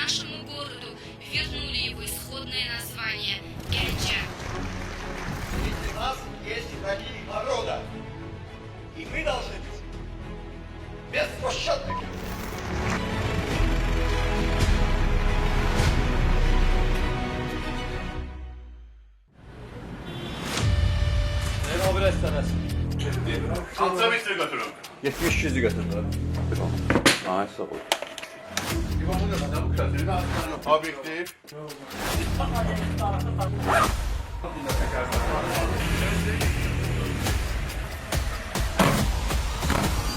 Нашему городу вернули его исходное название – Гянджа. Среди нас есть враги народа. И мы должны быть беспощадными. O biraz sənəs. Hansı metr götürün? 70 yüzü götürdü. Ay sağ ol. Obyektiv.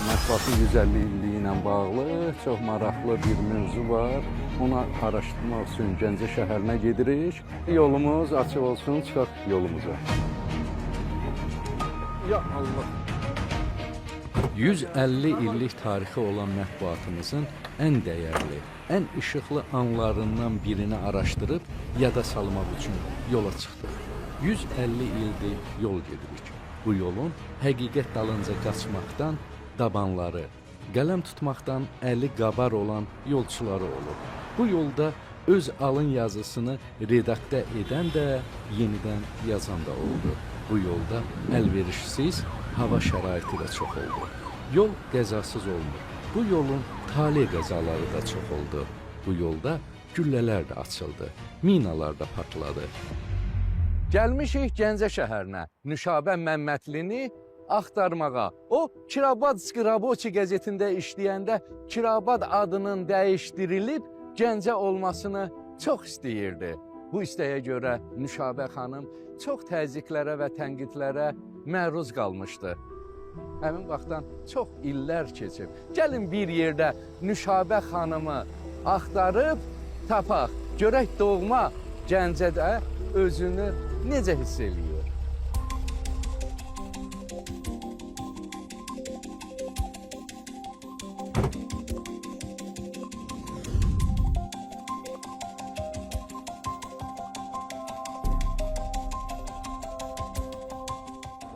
Mətbuatın 150 illiyi ilə bağlı çox maraqlı bir mövzu var. Onu araşdırmaq üçün Gəncə şəhərinə gedirik. Yolumuz açıq olsun, çıxaq yolumuza. Ya Allah. 150 illik tarixi olan mətbuatımızın ən dəyərli, ən işıqlı anlarından birini araşdırıb yada salmaq üçün yola çıxdıq. 150 ildir yol gedirik. Bu yolun həqiqət dalınca qaçmaqdan dabanları, qələm tutmaqdan əli qabar olan yolçuları olub. Bu yolda öz alın yazısını redaktə edən də, yenidən yazan da oldu. Bu yolda əlverişsiz hava şəraiti də çox oldu. Yol qəzasız olmur. Bu yolun tale qəzaları da çox oldu. Bu yolda güllələr də açıldı, minalar da partladı. Gəlmişik Gəncə şəhərinə. Nüşabə Məmmədlini axtarmağa. O Kirabad Raboçi qəzetində işləyəndə Kirabad adının dəyişdirilib Gəncə olmasını çox istəyirdi. Bu istəyə görə Nüşabə xanım çox təzyiqlərə və tənqidlərə məruz qalmışdı. Həmin vaxtdan çox illər keçib. Gəlin bir yerdə Nüşabə xanımı axtarıb tapaq. Görək doğma Gəncədə özünü necə hiss eləyir?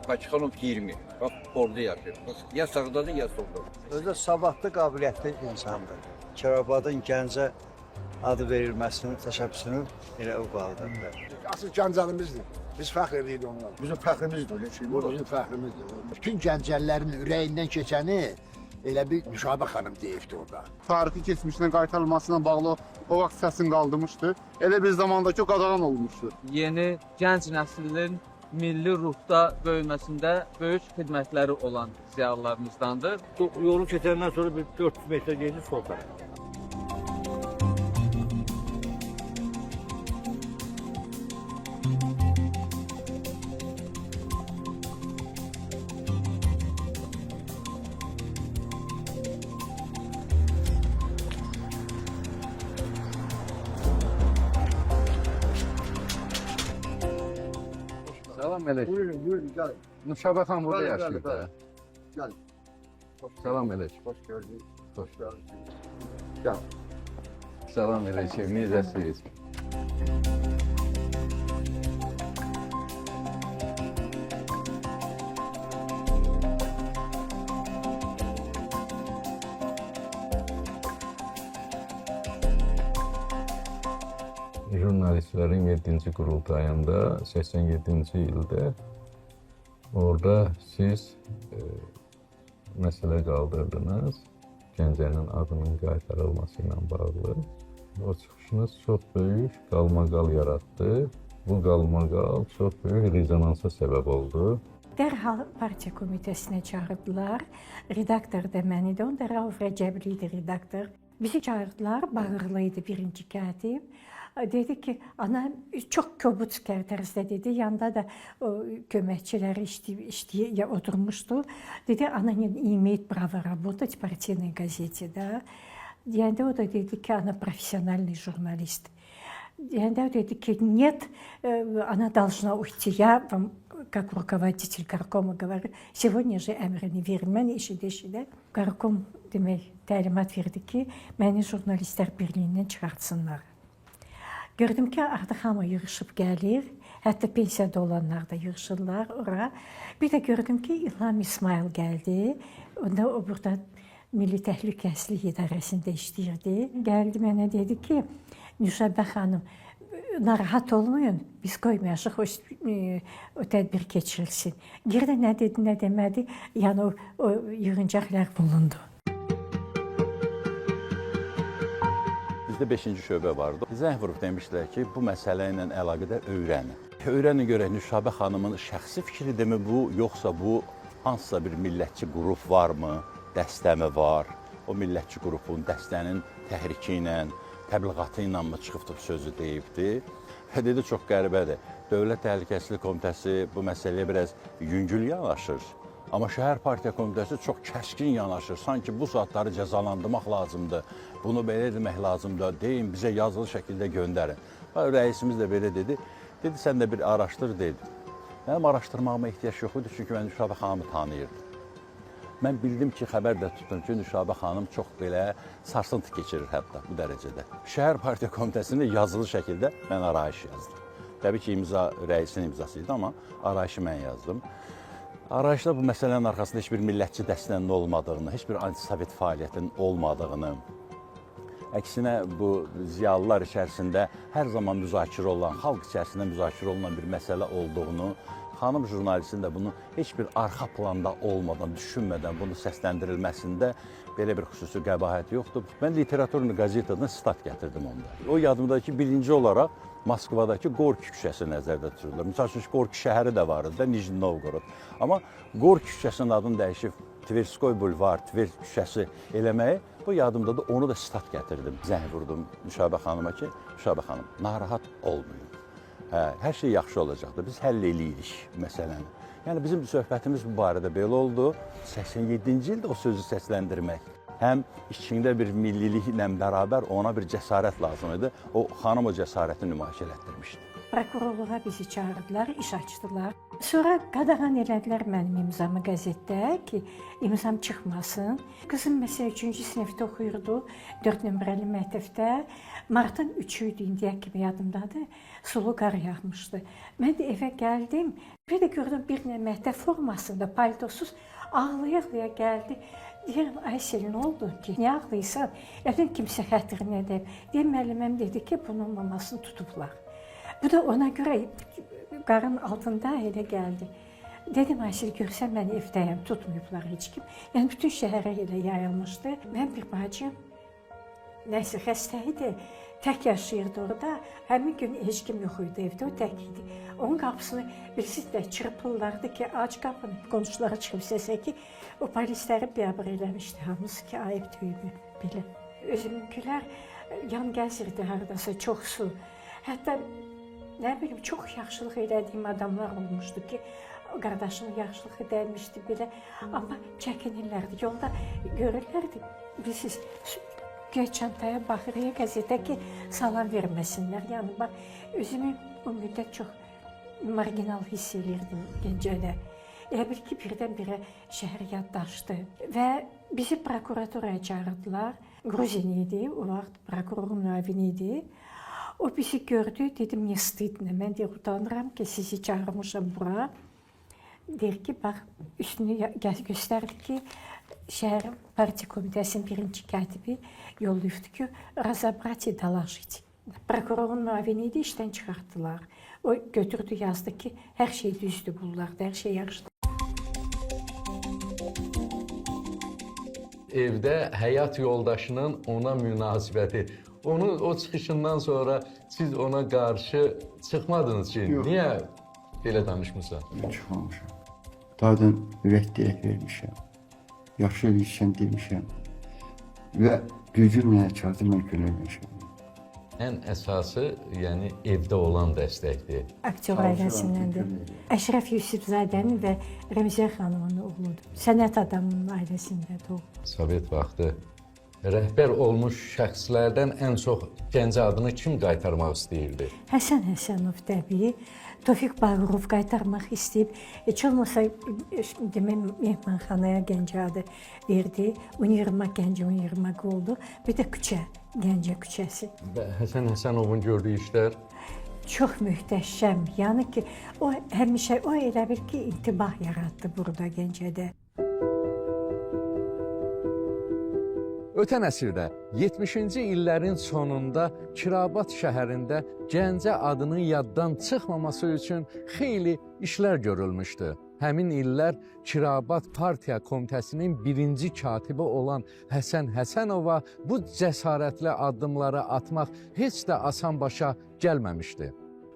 Paçkanov 20. Bak orada yaşıyor. Bak, ya sağdadır ya solda. Özü də savadlı, qabiliyyətli insandır. Kirabadın Gəncə adı verilməsinin təşəbbüsünü elə o qaldırdı. Asıl Gəncəlimizdir. Biz fəxr edirik onunla. Bizim fəxrimizdir, öyle şey Bu bizim fəxrimizdir. Bütün Gəncəlilərin ürəyindən keçəni elə bir Nüşabə xanım deyibdi orada. Tarixi keçmişinə qaytarılmasına bağlı o vaxt səsini qaldırmışdı. Elə bir zamanda ki, o qadağan olunmuşdu. Yeni gənc nəslin milli ruhda böyüməsində böyük xidmətləri olan ziyalılarımızdandır. Yolu keçəndən sonra bir 400 metre gedir sol tərəfə. Salam əleykum. Buyurun, buyurun, gəlin. Nüşabə xanım burada Bəli, bəli, yaşayır da. bəli. Gəlin. Salam əleykum. Xoş gördük. Xoş gördük. Gəl. Salam əleykum. Necəsiniz? Jurnalistlərin 7-ci qurultayında 87-ci ildə orada siz məsələ qaldırdınız Gəncənin adının qaytarılması ilə bağlı. O çıxışınız çox böyük qalmaqal yaratdı. Bu qalmaqal çox böyük rezonansa səbəb oldu. Dərhal partiya komitəsinə çağırdılar. Redaktor da mən idi. Onda Rauf Rəcəbli idi redaktor. Bizi çağırdılar, bağırlı idi birinci katib. Dedi ki, ana çox kobud tərzdə dedi. Yanında da o köməkçiləri işləyə oturmuşdu. Dedi, она не имеет права работать в партийной газете, да. Deyəndə o da dedi ki, она профессиональный журналист. Deyəndə o dedi ki, нет, она должна уйти. Я вам, как руководитель горкома говорю, сегодня же əmrini verin. Mən eşidə-eşidə горком demək təlimat verdi ki, məni jurnalistlər birliyindən çıxartsınlar. Gördüm ki, artıq hamı yığışıb gəlir. Hətta pensiyada olanlar da yığışırlar ora. Bir də gördüm ki, İlham İsmail gəldi. Onda o burada Milli Təhlükəsizlik İdarəsində işləyirdi. Gəldi mənə dedi ki, Nüşabə xanım, narahat olmayın, biz qoymayacağıq o tədbir keçirilsin. Geri nə dedi, nə demədi, yəni o yığıncaq ləğv olundu. Bizdə 5-ci şöbə vardı. Zəng vurub demişdilər ki, bu məsələ ilə əlaqədar öyrənin. Öyrənin görək Nüşabə xanımın şəxsi fikridirmi bu, yoxsa bu hansısa bir millətçi qrup varmı, dəstəmi var? O millətçi qrupun, dəstənin təhriki ilə, təbliğatı ilə mı çıxıbdı bu sözü deyibdi? Və dedi, çox qəribədir. Dövlət Təhlükəsizlik Komitəsi bu məsələyə biraz yüngül yanaşır. Amma Şəhər Partiya Komitəsi çox kəskin yanaşır. Sanki bu saatları cəzalandırmaq lazımdır. Bunu belə etmək lazımdır. Deyin, bizə yazılı şəkildə göndərin. Rəisimiz də belə dedi. Dedi, sən də bir araşdır, dedi. Mənim araşdırmağıma ehtiyac yox idi, çünki mən Nüşabə xanımı tanıyırdım. Mən bildim ki, xəbər də tutdum ki, Nüşabə xanım çox belə sarsıntı keçirir hətta bu dərəcədə. Şəhər Partiya Komitəsində yazılı şəkildə mən arayış yazdım. Təbii ki, imza rəisin imzası idi, amma arayışı mən yazdım. Arayışda bu məsələnin arxasında heç bir millətçi dəstənin olmadığını, heç bir antisovet fəaliyyətin olmadığını, əksinə bu ziyalılar içərisində hər zaman müzakirə olunan, xalq içərisində müzakirə olunan bir məsələ olduğunu, xanım jurnalistin də bunu heç bir arxa planda olmadan, düşünmədən bunu səsləndirilməsində belə bir xüsusi qəbahət yoxdur. Mən Literaturni qazetadan sitat gətirdim onda. O yadımda ki, birinci olaraq Moskvadakı Gorki küçəsi nəzərdə tutulur. Məsəl üçün, Gorki şəhəri də var idi, Nijni Novqorod. Amma Gorki küçəsinin adını dəyişib Tverskoy bulvar, Tver küçəsi eləməyi, bu yadımdadır, onu da sitat gətirdim. Zəng vurdum Nüşabə xanıma ki, Nüşabə xanım, narahat olmayın. Hə, hər şey yaxşı olacaqdır, biz həll eləyirik məsələni. Yəni bizim söhbətimiz bu barədə belə oldu. 87-ci ildə o sözü səsləndirmək, həm içində bir milliliklə bərabər ona bir cəsarət lazım idi. O xanım o cəsarəti nümayiş elətdirmişdi. Prokurorluğa bizi çağırdılar, iş açdılar. Sonra qadağan elədilər mənim imzamı qəzetdə ki, imzam çıxmasın. Qızım məsələn 3-cü sinifdə oxuyurdu, 4 nömrəli məktəbdə. Martın 3-ü idi, indiyə kimi yadımdadır. Sulu qar yağmışdı. Mən də evə gəldim, bir də gördüm bir nə məktəb formasında, paltosuz ağlaya-ağlaya gəldi. Deyirəm, Aysel, nə oldu ki? Niyə ağlayırsan? Elədim, kimsə xətrinə deyib. Deyim, müəlliməm dedi ki, bunun mamasını tutublar. Bu da ona görə qarın altında elə gəldi. Dedim, Aysel, görsən mən evdəyəm, tutmayıblar heç kim. Yəni, bütün şəhərə elə yayılmışdı. Mən bir bacım, nəsə xəstə idi, tək yaşayırdı orada. Həmin gün heç kim yox idi evdə, o tək idi. Onun qapısını bilirsiniz də çırpırlardı ki, aç qapını. Qonşulara çıxıb səsə ki, o polisləri biabır eləmişdi hamısı ki, ayıb döyümü belə. Özümünkülər yan gəzirdi haradasa çoxsu. Hətta nə bilim, çox yaxşılıq elədiyim adamlar olmuşdu ki, qardaşının yaxşılığı dəymişdi belə. Amma çəkinirlərdi, yolda görürlərdi. Bilirsiniz, güya çantaya baxır, ya qəzetə ki, salam verməsinlər. Yəni, bax, özümü o müddət çox marginal hiss elirdim Gəncədə. Elə bil ki, birdən-birə şəhər yaddaşdı və bizi prokuraturaya çağırdılar. Gruzin idi, o vaxt prokurorun müavini idi. O bizi gördü, dedim, ne stidno, mən deyir, utanıram ki, sizi çağırmışam bura. Deyir ki, bax, üstünü göstərdi ki, şəhər partiya komitəsinin birinci katibi yollayıbdı ki, razabrati dalaşit. Prokurorun müavini idi, işdən çıxartdılar. O götürdü, yazdı ki, hər şey düzdür bunlarda, hər şey yaxşıdır. Evdə həyat yoldaşının ona münasibəti, onun o çıxışından sonra siz ona qarşı çıxmadınız ki, Yox. niyə belə danışmısan? Çıxmamışam. Daha ürək dirək vermişəm. Yaxşı eləyirsən demişəm. Və gücüm nəyə çatdı, mən kömək. Ən əsası, yəni evdə olan dəstəkdir. Aktyor ailəsindəndir. Əşrəf Yusifzadənin və Rəmziyə xanımın oğludur. Sənət adamının ailəsində doğulub. Sovet vaxtı rəhbər olmuş şəxslərdən ən çox Gəncə adını kim qaytarmaq istəyirdi? Həsən Həsənov təbii, Tofiq Bağırov qaytarmaq istəyib. Heç olmasa demək mehmanxanaya Gəncə adı verdi. Univermaq Gəncə Univermaq oldu. Bir də küçə, Gəncə küçəsi. Və Həsən Həsənovun gördüyü işlər çox möhtəşəm. Yəni ki, o həmişə o elə bil ki, intibah yaratdı burada Gəncədə. Ötən əsrdə 70-ci illərin sonunda Kirabad şəhərində Gəncə adının yaddan çıxmaması üçün xeyli işlər görülmüşdü. Həmin illər Kirabad Partiya Komitəsinin birinci katibi olan Həsən Həsənova bu cəsarətli addımları atmaq heç də asan başa gəlməmişdi.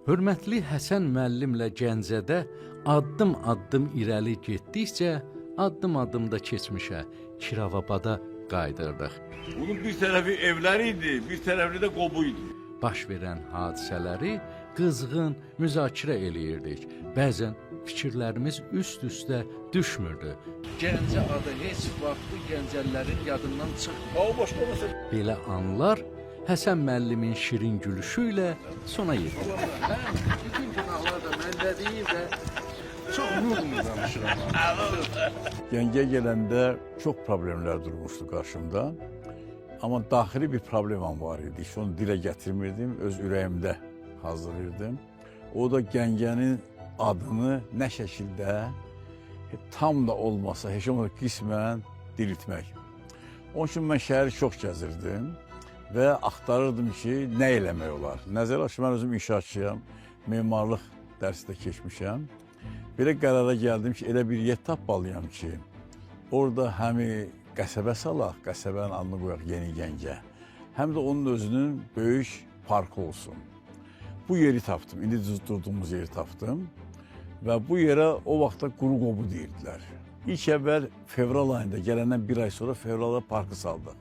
Hörmətli Həsən müəllimlə Gəncədə addım-addım irəli getdikcə, addım-addım da keçmişə, Kirovabada qayıdırdıq. Bunun bir tərəfi evləri idi, bir tərəfi də qobu idi. Baş verən hadisələri qızğın müzakirə eləyirdik. Bəzən fikirlərimiz üst-üstə düşmürdü. Gəncə adı heç vaxt bu gəncəlilərin yadından çıxmır. Belə anlar Həsən müəllimin şirin gülüşü ilə sona yetirdi. Bütün günahlar da məndədir və çox nurla danışıram. Gəncəyə gələndə çox problemlər durmuşdu qarşımda. Amma daxili bir problemam var idi. Heç onu dilə gətirmirdim, öz ürəyimdə hazırlayırdım. O da Gəncənin adını nə şəkildə tam da olmasa, heç olmasa qismən diriltmək. Onun üçün mən şəhəri çox gəzirdim və axtarırdım ki, nə eləmək olar. Nəzərə alaq ki, mən özüm inşaatçıyam, memarlıq dərsi də keçmişəm. Belə qərara gəldim ki, elə bir yer tapmalıyam ki, orada həm qəsəbə salaq, qəsəbənin adını qoyaq Yeni Gəncə, həm də onun özünün böyük parkı olsun. Bu yeri tapdım, indi durduğumuz yeri tapdım və bu yerə o vaxtda quru qobu deyirdilər. İlk əvvəl fevral ayında, gələndən bir ay sonra fevralda parkı saldıq.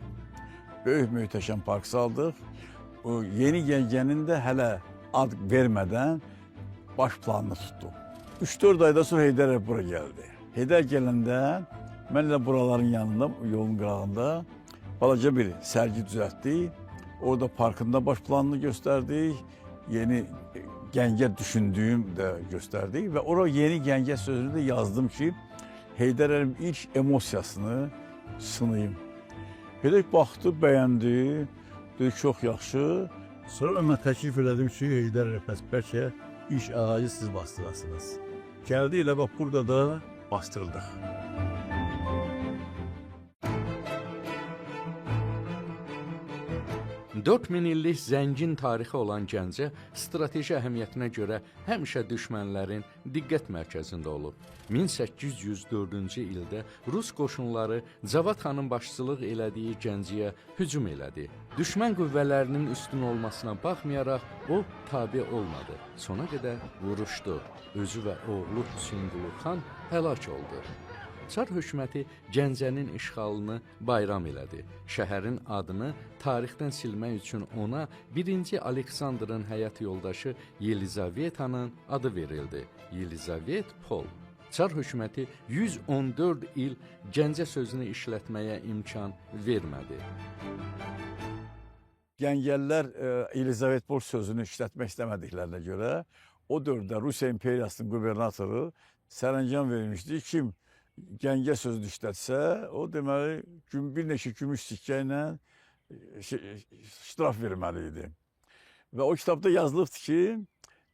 Böyük möhtəşəm park saldıq. O Yeni Gəncənin də hələ ad vermədən baş planını tutduq. 3-4 ayda sonra Heydər Əliyev bura gəldi. Heydər gələndə mən elə buraların yanında, yolun qırağında balaca bir sərgi düzəltdik. Orada parkında baş planını göstərdik. Yeni Gəncə düşündüyüm də göstərdik və ora Yeni Gəncə sözünü də yazdım ki, Heydər Əliyev ilk emosiyasını sınayım. Heydər baxdı, bəyəndi, dedi çox yaxşı. Sonra mən təklif elədim ki, Heydər Əliyev, bəs bəlkə ilk ağacı siz bastırasınız. Gəldi elə bax burada da bastırıldıq. ...4000 illik zəngin tarixi olan Gəncə strateji əhəmiyyətinə görə həmişə düşmənlərin diqqət mərkəzində olub. 1804-cü ildə Rus qoşunları Cavad xanın başçılıq elədiyi Gəncəyə hücum elədi. Düşmən qüvvələrinin üstün olmasına baxmayaraq o tabe olmadı. Sona qədər vuruşdu. Özü və oğlu Hüseynqulu xan həlak oldu. Çar hökuməti Gəncənin işğalını bayram elədi. Şəhərin adını tarixdən silmək üçün ona 1-ci Aleksandrın həyat yoldaşı Yelizavetanın adı verildi. Yelizavetpol. Çar hökuməti 114 il Gəncə sözünü işlətməyə imkan vermədi. Gəncəlilər Yelizavetpol sözünü işlətmək istəmədiklərinə görə o dövrdə Rusiya İmperiyasının qubernatoru sərəncam vermişdi. Kim Gəncə sözünü işlətsə, o deməli bir neçə gümüş sikkə ilə ştraf verməli idi. Və o kitabda yazılıbdır ki,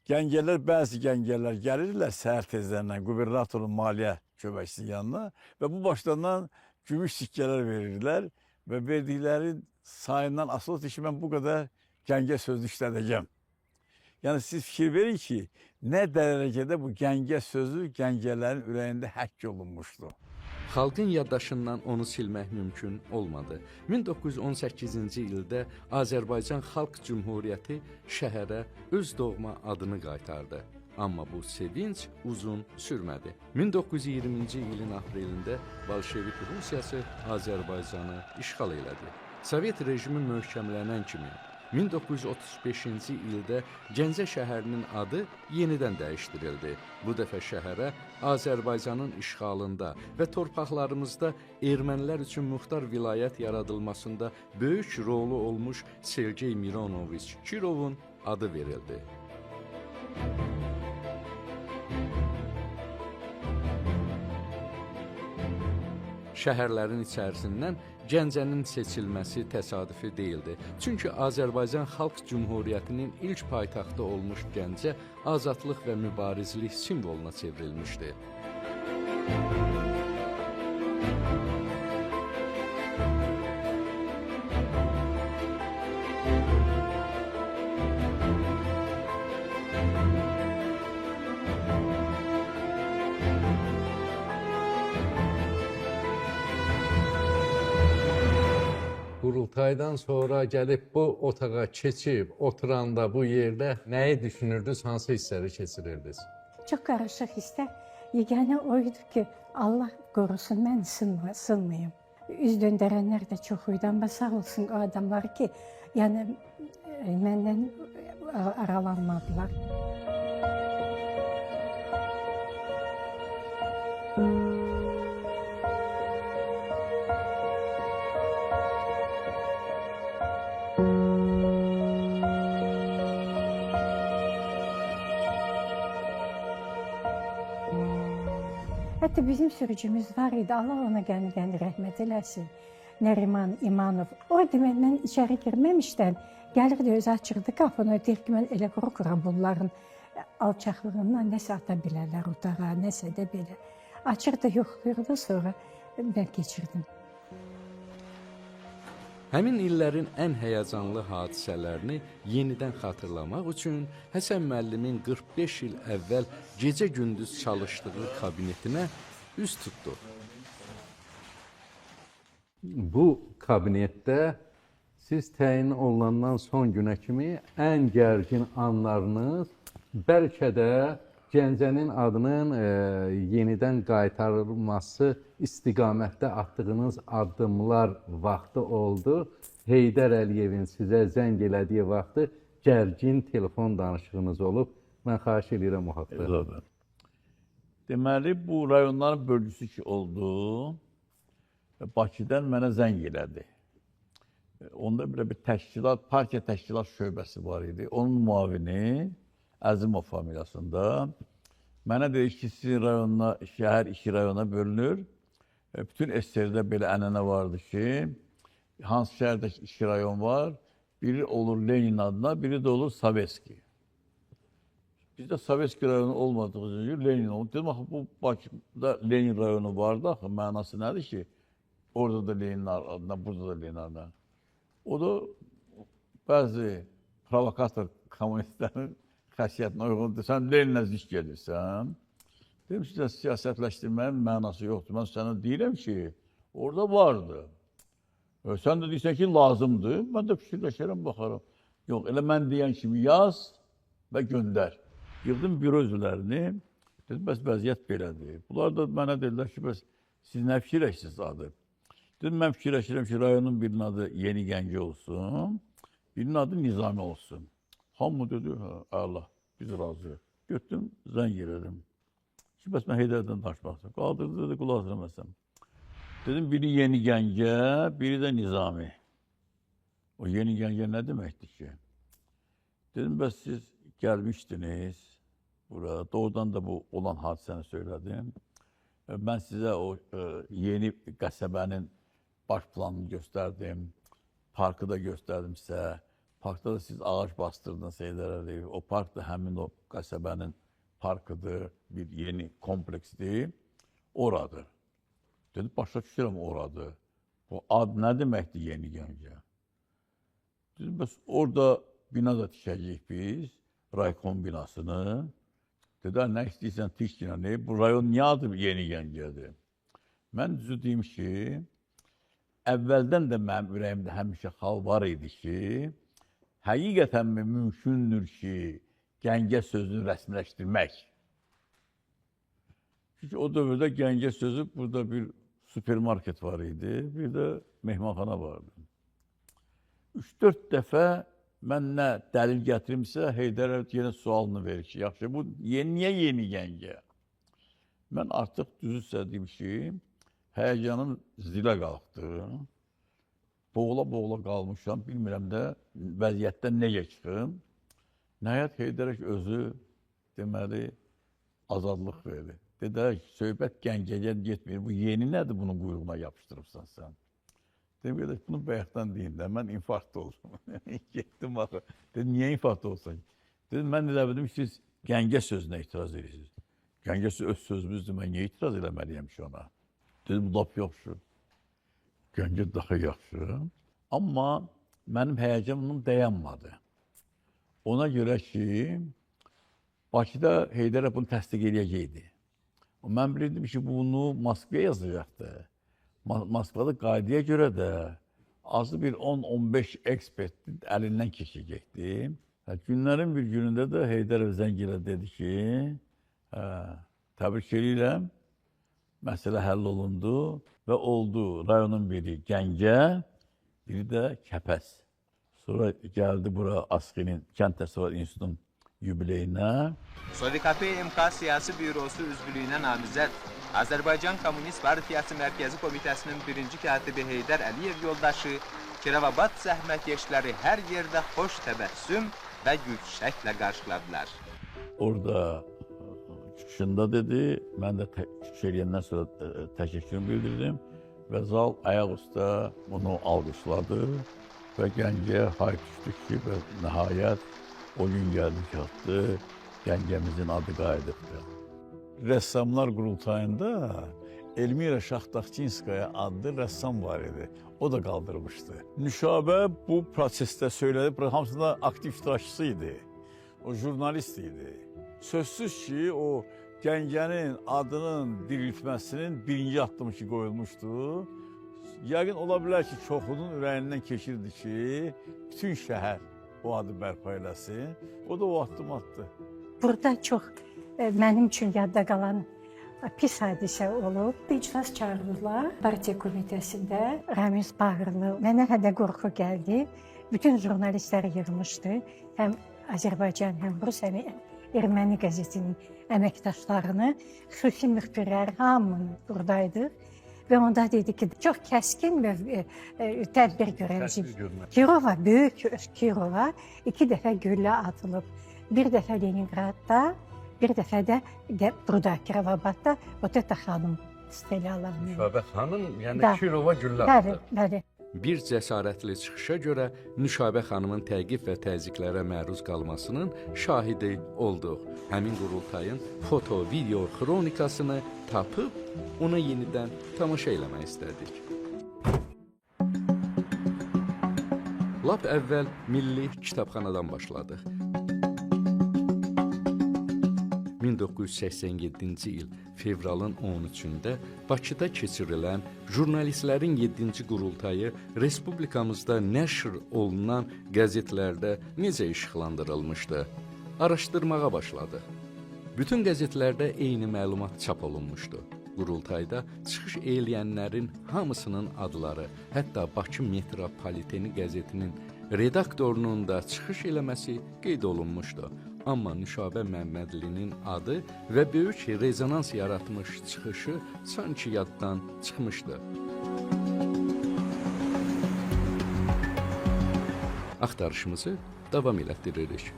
gəncələr, bəzi gəncələr gəlirlər səhər tezlərindən qubernatorun maliyyə köməkçisinin yanına və bu başlarından gümüş sikkələr verirdilər və verdikləri sayından asılıdır ki, mən bu qədər Gəncə sözünü işlədəcəm. Yəni siz fikir verin ki, nə dərəcədə bu Gəncə sözü gəncələrin ürəyində həkk olunmuşdu. Xalqın yaddaşından onu silmək mümkün olmadı. 1918-ci ildə Azərbaycan Xalq Cümhuriyyəti şəhərə öz doğma adını qaytardı. Amma bu sevinç uzun sürmədi. 1920-ci ilin aprelində Bolşevik Rusiyası Azərbaycanı işğal elədi. Sovet rejimi möhkəmlənən kimi 1935-ci ildə Gəncə şəhərinin adı yenidən dəyişdirildi. Bu dəfə şəhərə Azərbaycanın işğalında və torpaqlarımızda ermənilər üçün muxtar vilayət yaradılmasında böyük rolu olmuş Sergey Mironoviç Kirovun adı verildi. Şəhərlərin içərisindən Gəncənin seçilməsi təsadüfi deyildi. Çünki Azərbaycan Xalq Cümhuriyyətinin ilk paytaxtı olmuş Gəncə azadlıq və mübarizlik simvoluna çevrilmişdi. qurultaydan sonra gəlib bu otağa keçib oturanda bu yerdə nəyi düşünürdünüz, hansı hissləri keçirirdiniz? Çox qarışıq hisslər. Yeganə o idi ki, Allah qorusun, mən sınmayım. Üz döndərənlər də çox idi, amma sağ olsun o adamlar ki, yəni məndən aralanmadılar. Hətta bizim sürücümüz var idi, Allah ona qəni-qəni rəhmət eləsin, Nəriman İmanov. O demək, mən içəri girməmişdən gəlirdi, özü açırdı qapını, deyir ki, mən elə qorxuram bunların alçaqlığından, nəsə ata bilərlər otağa, nəsə də belə. Açırdı, yoxlayırdı, sonra mən keçirdim. Həmin illərin ən həyəcanlı hadisələrini yenidən xatırlamaq üçün Həsən müəllimin 45 il əvvəl gecə-gündüz çalışdığı kabinetinə üz tutduq. Bu kabinetdə siz təyin olunandan son günə kimi ən gərgin anlarınız bəlkə də Gəncənin adının yenidən qaytarılması istiqamətdə atdığınız addımlar vaxtı oldu. Heydər Əliyevin sizə zəng elədiyi vaxtı gərgin telefon danışığınız olub. Mən xahiş edirəm o haqda. Deməli, bu rayonların bölgüsü ki oldu, Bakıdan mənə zəng elədi. Onda belə bir təşkilat, partiya təşkilat şöbəsi var idi. Onun müavini Əzimov familiyasında. Mənə dedi ki, sizin rayonuna, şəhər iki rayona bölünür. Bütün SSR-də belə ənənə vardı ki, hansı şəhərdə iki rayon var, biri olur Lenin adına, biri də olur Sovetski. Bizdə Sovetski rayonu olmadığı üçün Lenin oldu. Dedim, axı, bu Bakıda Lenin rayonu vardı, axı, mənası nədir ki, orada da Lenin adına, burada da Lenin adına. O da bəzi provokator kommunistlərin xəsiyyətinə uyğundur. Sən Leninlə zik gedirsən. Dedim ki, siyasətləşdirməyin mənası yoxdur. Mən sənə deyirəm ki, orada vardı. Sən də deyirsən ki, lazımdır. Mən də fikirləşərəm, baxaram. Yox, elə mən deyən kimi yaz və göndər. Yığdım büro üzvlərini. Dedim, bəs vəziyyət belədir. Bunlar da mənə dedilər ki, bəs siz nə fikirləşirsiniz adı? Dedim, mən fikirləşirəm ki, rayonun birinin adı Yeni Gəncə olsun, birinin adı Nizami olsun. Hamı dedi, hə, Allah, biz razıyıq. Götürdüm, zəng elədim. Ki, bəs mən Heydərdən danışmaq istəyirəm. Qaldırdı, dedi, qulaq asıram. Dedim, biri Yeni Gəncə, biri də Nizami. O Yeni Gəncə nə deməkdir ki? Dedim, bəs siz gəlmişdiniz bura. Doğrudan da bu olan hadisəni söylədim. Mən sizə o yeni qəsəbənin baş planını göstərdim. Parkı da göstərdim sizə. Parkda da siz ağac bastırdınız Heydər Əliyev. O park da həmin o qəsəbənin parkıdır, bir yeni kompleksdir. Oradır. Dedim, başa düşürəm oradır. Bu ad nə deməkdir Yeni Gəncə? Dedim, bəs orada bina da tikəcəyik biz, raykom binasını. Dedi, nə istəyirsən tik binanı, bu rayon niyə adı Yeni Gəncədir? Mən düzü deyim ki, əvvəldən də mənim ürəyimdə həmişə xal var idi ki, həqiqətən mi mümkündür ki, Gəncə sözünü rəsmiləşdirmək? Çünki o dövrdə Gəncə sözü burada bir supermarket var idi, bir də mehmanxana vardı. 3-4 dəfə mən nə dəlil gətirimsə, Heydər Əliyev yenə sualını verir ki, yaxşı, bu niyə Yeni Gəncə? Mən artıq düzü sizə deyim ki, həyəcanım zilə qalxdı. Boğula-boğula qalmışam, bilmirəm də vəziyyətdən necə çıxım. Nəhayət Heydər Əliyev özü, deməli, azadlıq verdi. Dedi, söhbət Gəncəyə getmir, bu yeni nədir bunun quyruğuna yapışdırıbsan sən? Dedim, qardaş, bunu bayaqdan deyim də, mən infarkt oldum. Getdim axı. Dedim, niyə infarkt olsan? Dedim, mən elə bildim ki, siz Gəncə sözünə etiraz edirsiniz. Gəncə sözü öz sözümüzdür, mən niyə etiraz eləməliyəm ki ona? Dedim, bu lap yaxşı. Gəncə daha yaxşı. Amma mənim həyəcanım dayanmadı. Ona görə ki, Bakıda Heydər bunu təsdiq eləyəcəkdi. Mən bilirdim ki, bunu Moskvaya yazacaqdı. Moskvada qaydaya görə də Azı bir 10-15 ekspertin əlindən keçəcəkdi. Günlərin bir günündə də Heydərov zəng ilə dedi ki, təbrik eləyirəm, məsələ həll olundu və oldu rayonun biri Gəncə, biri də Kəpəz. Sonra gəldi bura ASKİ-nin, Kənd Təsərrüfatı İnstitutunun yubileyinə. Sovkp MK Siyasi Bürosu üzvlüğüne namizet, Azerbaycan Komünist Partiyası Merkezi Komitesi'nin birinci katibi Heydər Əliyev yoldaşı, Kirovabad zəhmətkeşləri hər yerdə xoş təbəssüm və gülçəklə qarşıladılar. Orada çıxışında dedi, mən də çıxış eləyəndən sonra təşəkkürümü bildirdim və zal ayaq üstə bunu alqışladı və Gəncəyə hay düşdük ki, və nəhayət o gün gəldi çatdı, Gəncəmizin adı qayıdıbdır. Rəssamlar qurultayında Elmira Şaxtaxçinskaya adlı rəssam var idi. O da qaldırmışdı. Nüşabə bu prosesdə söylədi, hamısında aktiv iştirakçısı idi. O jurnalist idi. Sözsüz ki, o Gəncənin adının diriltməsinin birinci addımı ki qoyulmuşdu. Yəqin ola bilər ki, çoxunun ürəyindən keçirdi ki, bütün şəhər o adı bərpa eləsin. O da o addım atdı. Burada çox mənim üçün yadda qalan pis hadisə olub. İclas çağırdılar partiya komitəsində. Ramiz Bağırlı. Mənə hədə qorxu gəldi. Bütün jurnalistlər yığmışdı. Həm Azərbaycan, həm Rus, həm Erməni qəzetinin əməkdaşlarını, xüsusi müxbirlər hamını buradaydıq. Və onda dedi ki, çox kəskin tədbir görəcəyik. Kirova, böyük Kirova 2 dəfə güllə atılıb. Bir dəfə Leningradda, bir dəfə də burada, Kirovabadda Oteta xanım strelyala. Nüşabə xanım, yəni Kirova güllə atılıb. Bəli, bəli. Bir cəsarətli çıxışa görə Nüşabə xanımın təqib və təzyiqlərə məruz qalmasının şahidi olduq. Həmin qurultayın foto, video xronikasını tapıb ona yenidən tamaşa eləmək istədik. Lap əvvəl Milli Kitabxanadan başladıq. 1987-ci il fevralın 13-də Bakıda keçirilən jurnalistlərin 7-ci qurultayı respublikamızda nəşr olunan qəzetlərdə necə işıqlandırılmışdı? Araşdırmağa başladıq. Bütün qəzetlərdə eyni məlumat çap olunmuşdu. Qurultayda çıxış eləyənlərin hamısının adları, hətta Bakı Metropoliteni qəzetinin redaktorunun da çıxış eləməsi qeyd olunmuşdu. Amma Nüşabə Məmmədlinin adı və böyük rezonans yaratmış çıxışı sanki yaddan çıxmışdı. Axtarışımızı davam elətdiririk.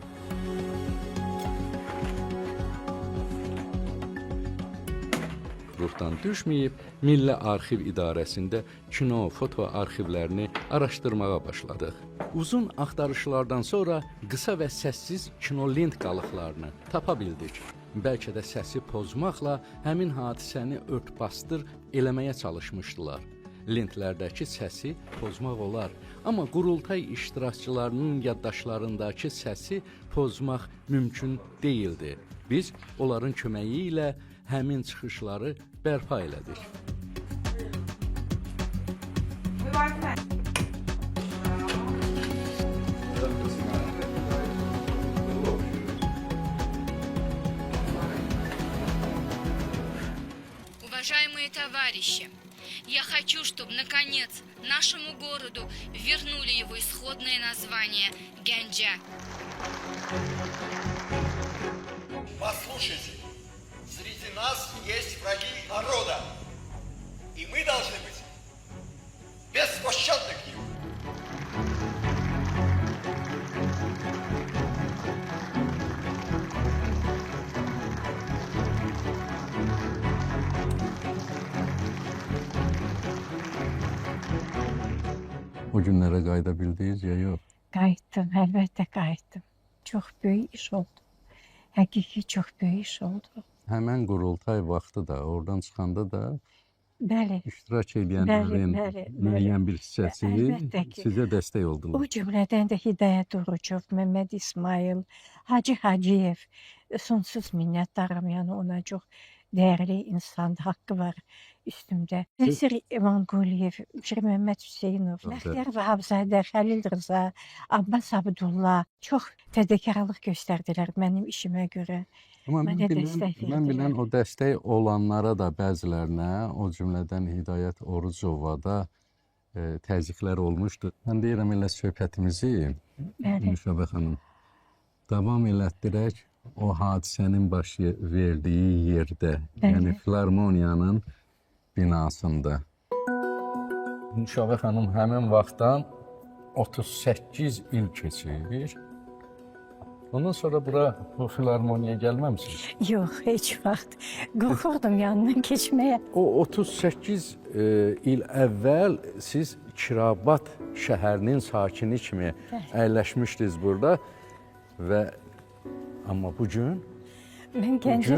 Ruhdan düşməyib, Milli Arxiv İdarəsində kino, foto arxivlərini araşdırmağa başladıq. Uzun axtarışlardan sonra qısa və səssiz kinolent qalıqlarını tapa bildik. Bəlkə də səsi pozmaqla həmin hadisəni ört-basdır eləməyə çalışmışdılar. Lentlərdəki səsi pozmaq olar, amma qurultay iştirakçılarının yaddaşlarındakı səsi pozmaq mümkün deyildi. Biz onların köməyi ilə həmin çıxışları bərpa elədik. Уважаемые товарищи, я хочу, чтобы наконец нашему городу вернули его исходное название Гянджа. Послушайте, среди нас есть враги народа, и мы должны быть беспощадны к ним. O günlərə qayıda bildiniz ya yox? Qayıtdım, əlbəttə qayıtdım. Çox böyük iş oldu. Həqiqi çox böyük iş oldu. Həmən qurultay vaxtı da, oradan çıxanda da bəli, iştirak edənlərin müəyyən bir hissəsi sizə dəstək oldular. O cümlədən də Hidayət Orucov, Məmməd İsmail, Hacı Hacıyev, sonsuz minnətdaram, yəni ona çox dəyərli insandır, haqqı var üstümdə. Nəsir İmanquliyev, Şir Məhəmməd Hüseynov, Bəxtiyar Vahabzadə, Xəlil Rza, Abbas Abdullah çox fədakarlıq göstərdilər mənim işimə görə. Amma Mənə dəstək mən bilən verdilər. o dəstək olanlara da bəzilərinə, o cümlədən Hidayət Orucova da təzyiqlər olmuşdu. Mən deyirəm elə söhbətimizi Nüşabə xanım davam elətdirək o hadisənin baş verdiyi yerdə, yəni Filarmoniyanın binasında. Nüşabə xanım həmin vaxtdan 38 il keçir. Ondan sonra bura bu filarmoniyaya gəlməmisiniz? Yox, heç vaxt. Qorxurdum yanından keçməyə. O 38 il əvvəl siz Kirovat şəhərinin sakini kimi əyləşmişdiniz burada və amma bu gün Mən Gəncə,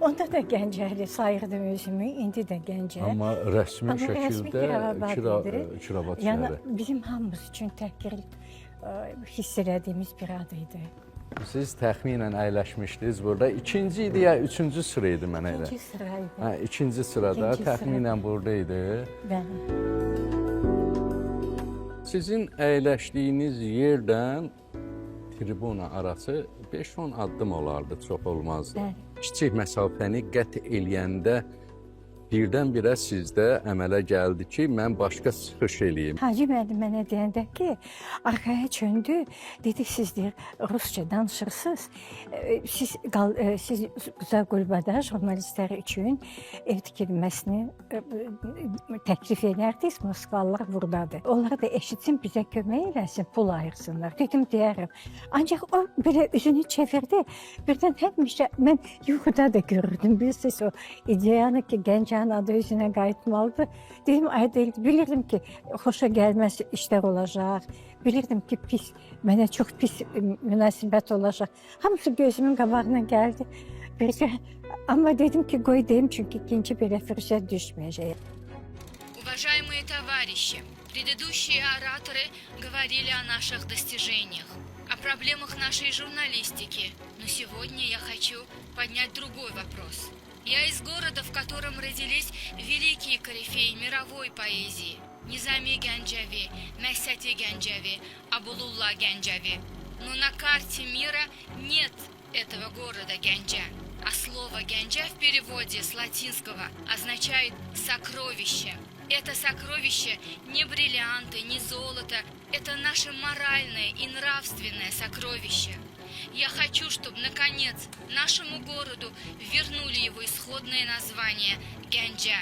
onda da Gəncəli sayırdım özümü, indi də Gəncə. Amma rəsmi şəkildə Kirovat şəhəri. Yəni bizim hamımız üçün təhqir hiss elədiyimiz bir ad idi. Siz təxminən əyləşmişdiniz burada. İkinci idi ya üçüncü sıra idi mənə elə. İkinci sıra idi. Hə, ikinci sırada İkinci təxminən burada idi. Bəli. Sizin əyləşdiyiniz yerdən tribuna arası 5-10 addım olardı, çox olmazdı. Bəli. Kiçik məsafəni qət eləyəndə birdən-birə sizdə əmələ gəldi ki, mən başqa çıxış eləyim. Hacı müəllim mənə deyəndə ki, arxaya çöndü, dedi siz deyir, rusca danışırsınız, siz, siz Qulbada jurnalistlər üçün ev tikilməsini təklif edərdiniz, Moskvalılar buradadır. Onlar da eşitsin, bizə kömək eləsin, pul ayırsınlar. Dedim, deyərəm. Ancaq o belə üzünü çevirdi, birdən həmişə mən yuxuda da görürdüm, bilirsiniz o ideyanı ki, Gəncənin adı özünə qayıtmalıdır. Dedim, ay deyil, bilirdim ki, xoşa gəlməz işlər olacaq. Bilirdim ki, pis, mənə çox pis münasibət olacaq. Hamısı gözümün qabağına gəldi. Bircə, amma dedim ki, qoy deyim, çünki ikinci belə fürsət düşməyəcək. Уважаемые товарищи, предыдущие ораторы говорили о наших достижениях, о проблемах нашей журналистики. Но сегодня я хочу поднять другой вопрос. Я из города, в котором родились великие корифеи мировой поэзии. Низами Гянджави, Месяти Гянджави, Абулулла Гянджави. Но на карте мира нет этого города Гянджа. А слово «Гянджа» в переводе с латинского означает «сокровище». Это сокровище не бриллианты, не золото. Это наше моральное и нравственное сокровище. Я хочу, чтобы, наконец, нашему городу вернули его исходное название Гянджа.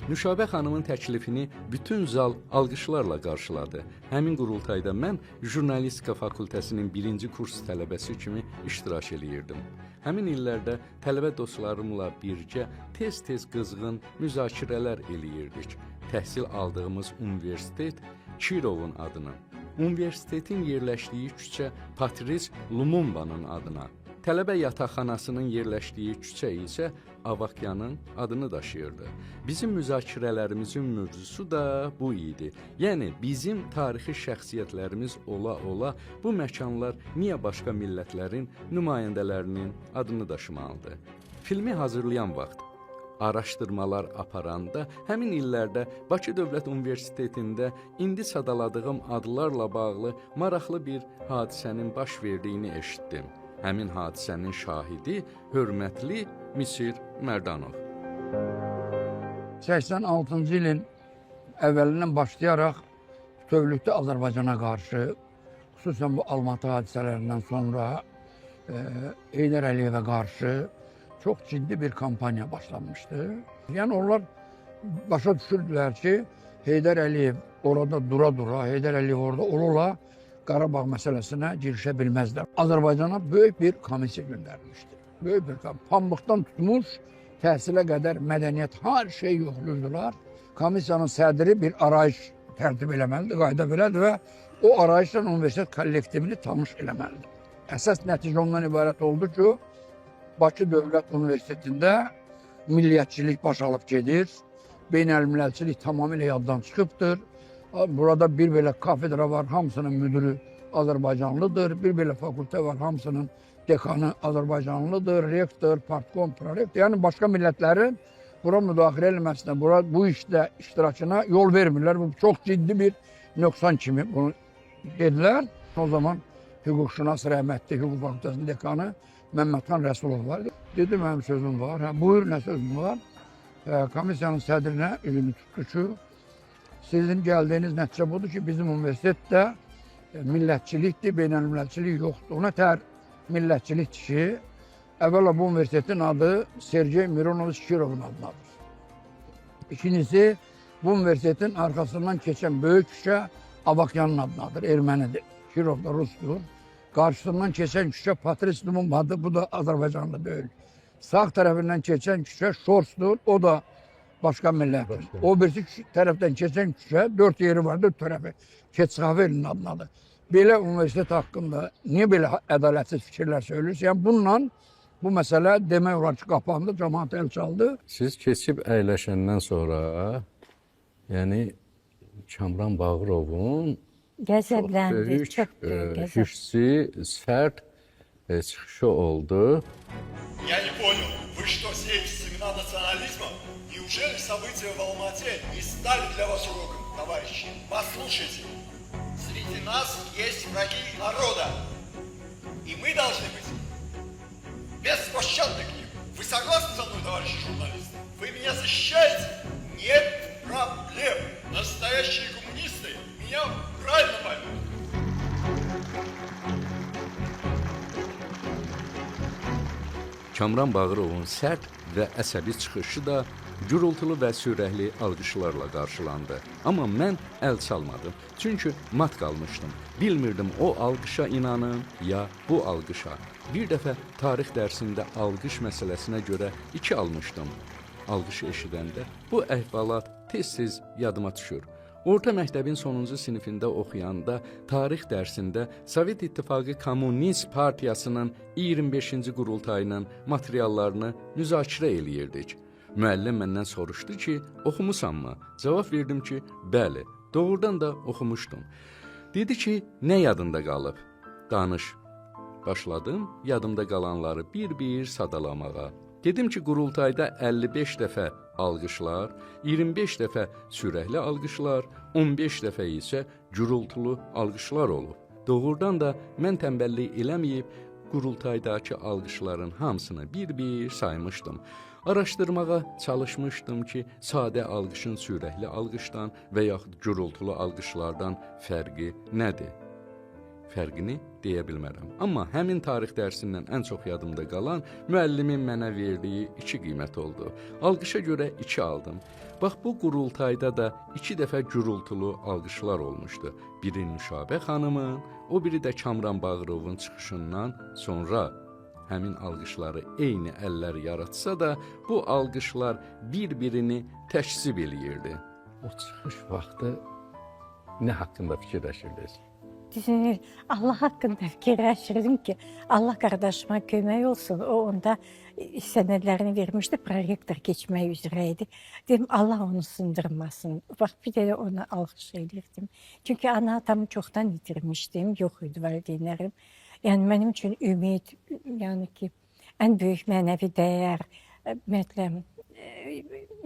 Nüşabə xanımın təklifini bütün zal alqışlarla qarşıladı. Həmin qurultayda mən jurnalistika fakültəsinin birinci kurs tələbəsi kimi iştirak eləyirdim. Həmin illərdə tələbə dostlarımla birgə tez-tez qızğın müzakirələr eləyirdik. Təhsil aldığımız universitet Kirovun adına, universitetin yerləşdiyi küçə Patris Lumumbanın adına, tələbə yataqxanasının yerləşdiyi küçə isə Avakyanın adını daşıyırdı. Bizim müzakirələrimizin mövzusu da bu idi. Yəni bizim tarixi şəxsiyyətlərimiz ola-ola bu məkanlar niyə başqa millətlərin nümayəndələrinin adını daşımalıdır? Filmi hazırlayan vaxt, araşdırmalar aparanda həmin illərdə Bakı Dövlət Universitetində indi sadaladığım adlarla bağlı maraqlı bir hadisənin baş verdiyini eşitdim. Həmin hadisənin şahidi hörmətli Misir Mərdanov. 86-cı ilin əvvəlindən başlayaraq bütövlükdə Azərbaycana qarşı, xüsusən bu Almatı hadisələrindən sonra Heydər Əliyevə qarşı çox ciddi bir kampaniya başlanmışdı. Yəni onlar başa düşürdülər ki, Heydər Əliyev orada dura-dura, Heydər Əliyev orada ola-ola Qarabağ məsələsinə girişə bilməzlər. Azərbaycana böyük bir komissiya göndərilmişdi. Böyük bir komissiya. Pambıqdan tutmuş, təhsilə qədər mədəniyyət, hər şey yoxluydular. Komissiyanın sədri bir arayış tərtib eləməlidir, qayda belədir və o arayışla universitet kollektivini tanış eləməlidir. Əsas nəticə ondan ibarət oldu ki, Bakı Dövlət Universitetində milliyyətçilik baş alıb gedir, beynəlmiləlçilik tamamilə yaddan çıxıbdır. Burada bir belə kafedra var, hamısının müdürü Azərbaycanlıdır. Bir belə fakültə var, hamısının dekanı Azərbaycanlıdır, rektor, partkom, prorektor. Yəni başqa millətlərin bura müdaxilə eləməsinə, bura bu işdə iştirakına yol vermirlər. Bu çox ciddi bir nöqsan kimi bunu dedilər. O zaman hüquqşünas rəhmətli hüquq fakültəsinin dekanı Məmmədxan Rəsulov var. Dedi, mənim sözüm var. Hə, buyur, nə sözüm var? Komissiyanın sədrinə üzünü tutdu ki, sizin gəldiyiniz nəticə budur ki, bizim universitetdə millətçilikdir, beynəlmiləlçilik yoxdur. Ona tər millətçilikdir ki, əvvəla bu universitetin adı Sergey Mironoviç Kirovun adınadır. İkincisi, bu universitetin arkasından keçən böyük küçə Avakyanın adınadır, ermənidir. Kirov da Rusdur. Qarşısından keçən küçə Patris Lumumbadır, bu da Azərbaycanlı deyil. Sağ tərəfindən keçən küçə Şorsdur, o da başqa millətdir. O birisi tərəfdən keçən küçə, 4 yeri var, 4 tərəfi Keçxavelin adınadır. Belə universitet haqqında niyə belə ədalətsiz fikirlər söylüyorsunuz? Yəni bununla bu məsələ demək olar ki, qapandı, cəmaat əl çaldı. Siz keçib əyləşəndən sonra, yəni Kamran Bağırovun qəzəbləndi, böyük, çox böyük qəzəb. Hissi, sərt çıxışı oldu. Я не понял, вы что, сеете семена национализма? Неужели события в Алмате не стали для вас уроком, товарищи? Послушайте, среди нас есть враги народа, и мы должны быть беспощадны к ним. Вы согласны со мной, товарищи журналисты? Вы меня защищаете? Нет проблем. Настоящие коммунисты меня правильно поймут. Kamran Bağırovun sərt və əsəbi çıxışı da gürultulu və sürəkli alqışlarla qarşılandı. Amma mən əl çalmadım. Çünki mat qalmışdım. Bilmirdim o alqışa inanım ya bu alqışa. Bir dəfə tarix dərsində alqış məsələsinə görə 2 almışdım. Alqışı eşidəndə bu əhvalat tez-tez yadıma düşür. Orta məktəbin sonuncu sinifində oxuyanda tarix dərsində Sovet İttifaqı Komünist Partiyasının 25-ci qurultayının materiallarını müzakirə eləyirdik. Müəllim məndən soruşdu ki, oxumusanmı? Cavab verdim ki, bəli, doğrudan da oxumuşdum. Dedi ki, nə yadında qalıb? Danış. Başladım yadımda qalanları bir-bir sadalamağa. Dedim ki, qurultayda 55 dəfə alqışlar, 25 dəfə sürəkli alqışlar, 15 dəfə isə gürultulu alqışlar olub. Doğrudan da mən tənbəllik eləməyib, qurultaydakı alqışların hamısını bir-bir saymışdım. Araşdırmağa çalışmışdım ki, sadə alqışın sürəkli alqışdan və yaxud gürultulu alqışlardan fərqi nədir? Fərqini deyə bilmərəm. Amma həmin tarix dərsindən ən çox yadımda qalan müəllimin mənə verdiyi 2 qiymət oldu. Alqışa görə 2 aldım. Bax, bu qurultayda da 2 dəfə gürultulu alqışlar olmuşdu. Biri Nüşabə xanımın, o biri də Kamran Bağırovun çıxışından sonra. Həmin alqışları eyni əllər yaratsa da, bu alqışlar bir-birini təkzib eləyirdi. O çıxış vaxtı nə haqqında fikirləşirdiniz? Düzünü, Allah haqqında fikirləşirdim ki, Allah qardaşıma kömək olsun. O onda sənədlərini vermişdi, prorektor keçmək üzrə idi. Dedim, Allah onu sındırmasın. Bax, bir də ona alqış eləyirdim. Çünki ana atamı çoxdan itirmişdim, yox idi valideynlərim. Yəni, mənim üçün ümid, yəni ki, ən böyük mənəvi dəyər, ümumiyyətlə,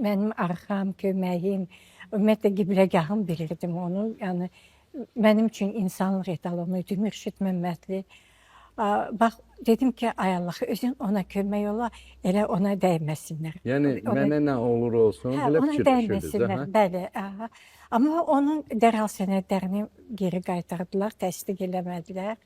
mənim arxam, köməyim, ümumiyyətlə, qibləgahım bilirdim onu. Yəni, mənim üçün insanlıq etalonu idi, Mürşid Məmmədli. Bax, dedim ki, ay Allah, özün ona kömək ola, elə ona dəyməsinlər. Yəni, mənə nə olur olsun, hə, elə ona fikirləşirdiniz, dəyməsinlər, hə? Bəli. Aha. Amma onun dərhal sənədlərini geri qaytardılar, təsdiq eləmədilər.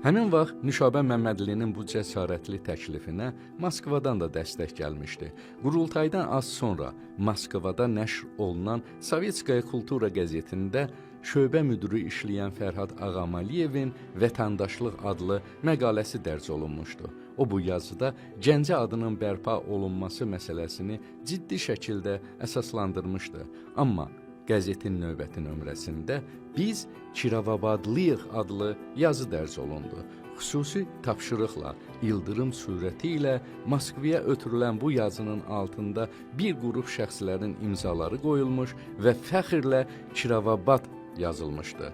Həmin vaxt Nüşabə Məmmədlinin bu cəsarətli təklifinə Moskvadan da dəstək gəlmişdi. Qurultaydan az sonra Moskvada nəşr olunan Sovetskaya Kultura qəzetində şöbə müdiri işləyən Fərhad Ağamaliyevin Vətəndaşlıq adlı məqaləsi dərc olunmuşdu. O bu yazıda Gəncə adının bərpa olunması məsələsini ciddi şəkildə əsaslandırmışdı. Amma Qəzetin növbəti nömrəsində Biz Kirovabadlıyıq adlı yazı dərc olundu. Xüsusi tapşırıqla ildırım sürəti ilə Moskvaya ötürülən bu yazının altında bir qrup şəxslərin imzaları qoyulmuş və fəxrlə Kirovabad yazılmışdı.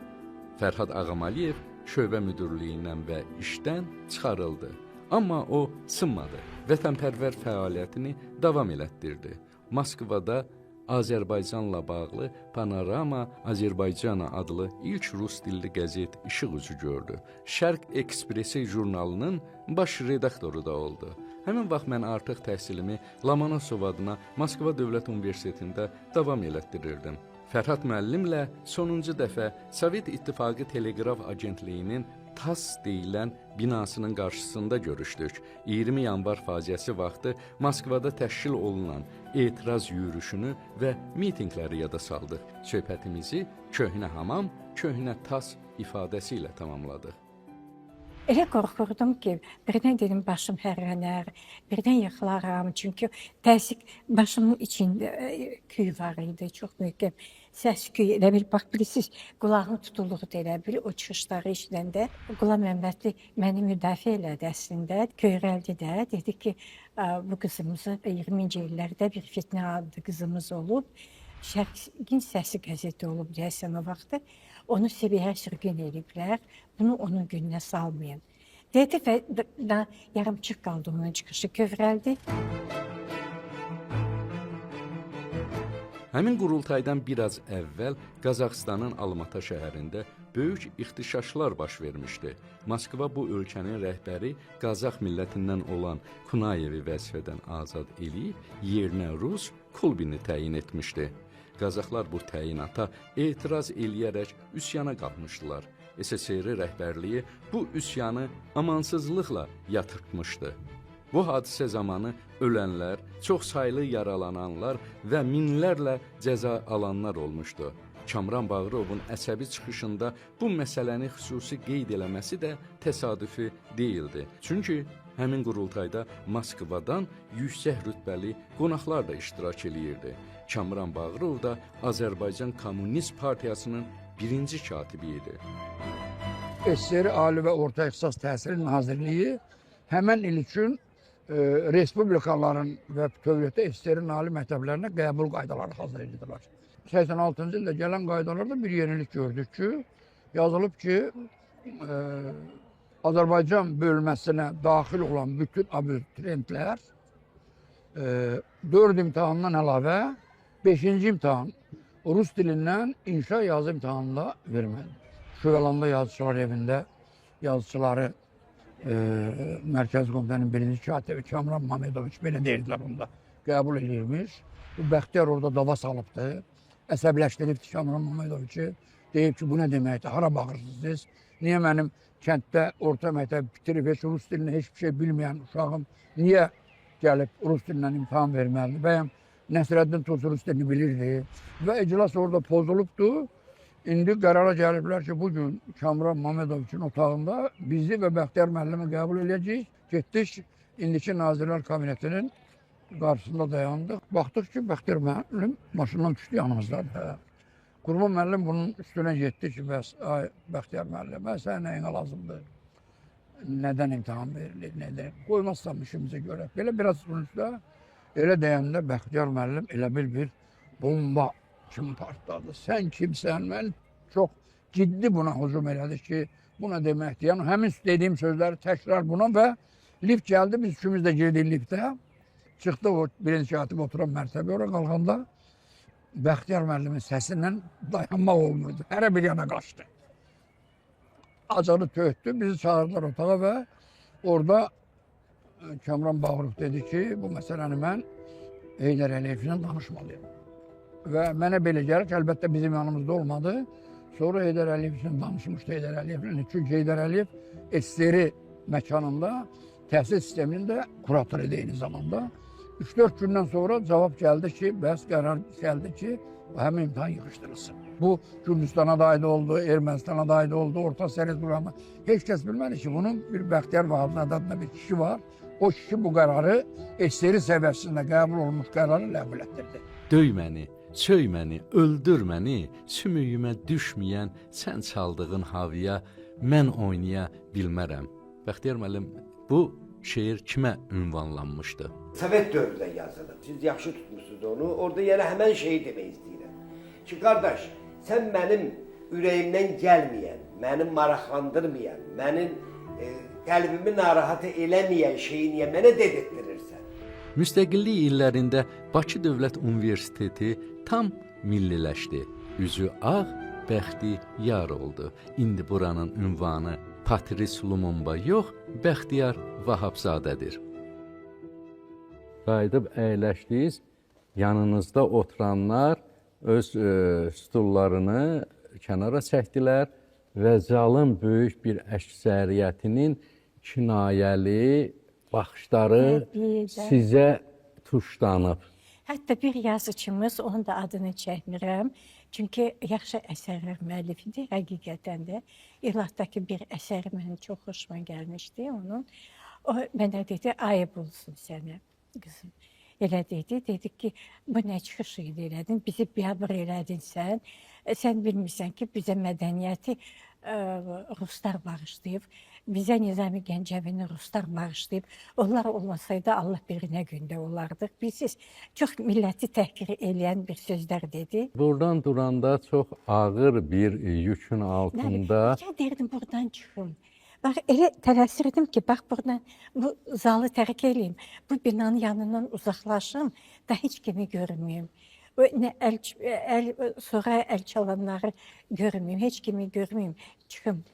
Fərhad Ağamaliyev şöbə müdirliyindən və işdən çıxarıldı. Amma o sınmadı. Vətənpərvər fəaliyyətini davam elətdirdi. Moskvada Azərbaycanla bağlı Panorama Azərbaycana adlı ilk rus dilli qəzet işıq üzü gördü. Şərq Ekspresi jurnalının baş redaktoru da oldu. Həmin vaxt mən artıq təhsilimi Lomonosov adına Moskva Dövlət Universitetində davam elətdirirdim. Fərhad müəllimlə sonuncu dəfə Sovet İttifaqı Teleqraf Agentliyinin TASS deyilən binasının qarşısında görüşdük. 20 yanvar faciəsi vaxtı Moskvada təşkil olunan etiraz yürüşünü və mitinqləri yada saldıq. Söhbətimizi köhnə hamam, köhnə TASS ifadəsi ilə tamamladıq. Elə qorxurdum ki, birdən dedim başım hərlənər, birdən yıxılaram. Çünki təzyiq başımın içində küy var idi, çox möhkəm səs küyü. Elə bil, bax bilirsiniz, qulağım tutulurdu elə bil o çıxışları eşidəndə. Qulam Məmmədli məni müdafiə elədi əslində, kövrəldi də, dedi ki, bu qızımızı 20-ci illərdə bir fitnə adlı qızımız olub. Şərqin Səsi qəzeti olub deyəsən o vaxtı. Onu Sibirə sürgün ediblər. Bunu onun gününə salmayın. Dedi və da yarımçıq qaldı onun çıxışı, kövrəldi. Həmin qurultaydan biraz əvvəl Qazaxıstanın Almata şəhərində böyük ixtişaşlar baş vermişdi. Moskva bu ölkənin rəhbəri Qazax millətindən olan Kunayevi vəzifədən azad eləyib, yerinə Rus Kulbini təyin etmişdi. Qazaxlar bu təyinata etiraz eləyərək üsyana qalxmışdılar. SSR rəhbərliyi bu üsyanı amansızlıqla yatırtmışdı. Bu hadisə zamanı ölənlər, çox saylı yaralananlar və minlərlə cəza alanlar olmuşdu. Kamran Bağırovun əsəbi çıxışında bu məsələni xüsusi qeyd eləməsi də təsadüfi deyildi. Çünki həmin qurultayda Moskvadan yüksək rütbəli qonaqlar da iştirak eləyirdi. Kamran Bağırov da Azərbaycan Komünist Partiyasının birinci katibi idi. SSR Ali və Orta İxtisas Təhsili Nazirliyi həmən il üçün respublikaların və bütövlükdə SSR-in ali məktəblərinə qəbul qaydaları hazır edirdilər. 86-cı ildə gələn qaydalarda bir yenilik gördük ki, yazılıb ki, Azərbaycan bölməsinə daxil olan bütün abituriyentlər 4 imtahandan əlavə 5-ci imtahan rus dilindən inşa yazı imtahanını da verməlidir. Şüvəlanda Yazıçılar Evində yazıçıları Mərkəzi Komitənin birinci katibi Kamran Mamedoviç belə deyirdilər onda, qəbul edirmiş. Bu Bəxtiyar orada dava salıbdı, əsəbləşdiribdi Kamran Mamedoviçi. Deyib ki, bu nə deməkdir, hara baxırsınız siz? Niyə mənim kənddə orta məktəb bitirib, heç rus dilini heç bir şey bilməyən uşağım niyə gəlib rus dilindən imtahan verməlidir? Bəyəm Nəsrəddin Tusi rus dilini bilirdi və iclas orada pozulubdu. İndi qərara gəliblər ki, bugün Kamran Mamedoviçin otağında bizi və Bəxtiyar müəllimi qəbul eləyəcəyik. Getdik, indiki Nazirlər Kabinetinin qarşısında dayandıq. Baxdıq ki, Bəxtiyar müəllim maşından düşdü yanımızdadır. Qurban müəllim bunun üstünə getdi ki, bəs, ay Bəxtiyar müəllim, mən sənə nəyinə lazımdır? Nədən imtahan verilir, nədən? Qoymazsan işimizə görə. Belə biraz bunun üstə elə deyəndə Bəxtiyar müəllim elə bil bir bomba kimi partladı. Sən kimsən? Mən çox ciddi buna hücum elədi ki, bu nə deməkdir? Yəni, həmin dediyim sözləri təkrar buna və lift gəldi, biz üçümüz də girdik liftə. Çıxdı o birinci katib oturan mərtəbə ora qalxanda Bəxtiyar müəllimin səsindən dayanmaq olmurdu. Hərə bir yana qaçdı. Acanı tökdü, bizi çağırdılar otağa və orada Kamran Bağırov dedi ki, bu məsələni mən Heydər Əliyevlə danışmalıyam. Və mənə belə gəlir ki, əlbəttə bizim yanımızda olmadı. Sonra Heydər Əliyevlə danışmışdı Heydər Əliyevlə. Çünki Heydər Əliyev SSR məkanında təhsil sisteminin də kuratoru idi eyni zamanda. 3-4 gündən sonra cavab gəldi ki, bəs qərar gəldi ki, həmin imtahan yığışdırılsın. Bu Gürcüstana da aid oldu, Ermənistana da aid oldu, Orta Asiya Respublikasına. Heç kəs bilmədi ki, bunun bir Bəxtiyar Vahabzadə adında bir kişi var. O kişi bu qərarı SSR səviyyəsində qəbul olunmuş qərarı ləğv elətdirdi. Döy məni, Söy məni, öldür məni, sümüyümə düşməyən sən çaldığın havaya mən oynaya bilmərəm. Bəxtiyar müəllim, bu şeir kimə ünvanlanmışdı? Sovet dövründə yazılıb. Siz yaxşı tutmusunuz onu. Orada yəni həmən şeyi demək istəyirəm. Ki qardaş, sən mənim ürəyimdən gəlməyən, məni maraqlandırmayan, mənim qəlbimi narahat eləməyən şeyi niyə mənə dedirtdirirsən? Müstəqillik illərində Bakı Dövlət Universiteti tam milliləşdi. Üzü ağ, bəxti yar oldu. İndi buranın ünvanı Patris Lumumba yox, Bəxtiyar Vahabzadədir. Qayıdıb əyləşdiniz, yanınızda oturanlar öz stullarını kənara çəkdilər və zalın böyük bir əksəriyyətinin kinayəli baxışları sizə tuşlanıb. Hətta bir yazıçımız, onun da adını çəkmirəm, çünki yaxşı əsərlər müəllifidir, həqiqətən də. İrlatdakı bir əsəri mənim çox xoşuma gəlmişdi onun. O mənə dedi, ayıb olsun sənə, qızım. Elə dedi, dedi ki, bu nə çıxış idi elədin, bizi biabır elədin sən. Sən bilmirsən ki, bizə mədəniyyəti ruslar bağışlayıb, bizə Nizami Gəncəvini ruslar bağışlayıb. Onlar olmasaydı Allah bilir nə gündə olardıq. Bilirsiniz, çox milləti təhqir eləyən bir sözlər dedi. Buradan duranda çox ağır bir yükün altında. Nə deyirdim, buradan çıxım. Bax, elə tələsirdim ki, bax buradan bu zalı tərk eləyim, bu binanın yanından uzaqlaşım da heç kimi görməyim. O, nə əl, sonra əl çalanları görməyim, heç kimi görməyim, çıxım.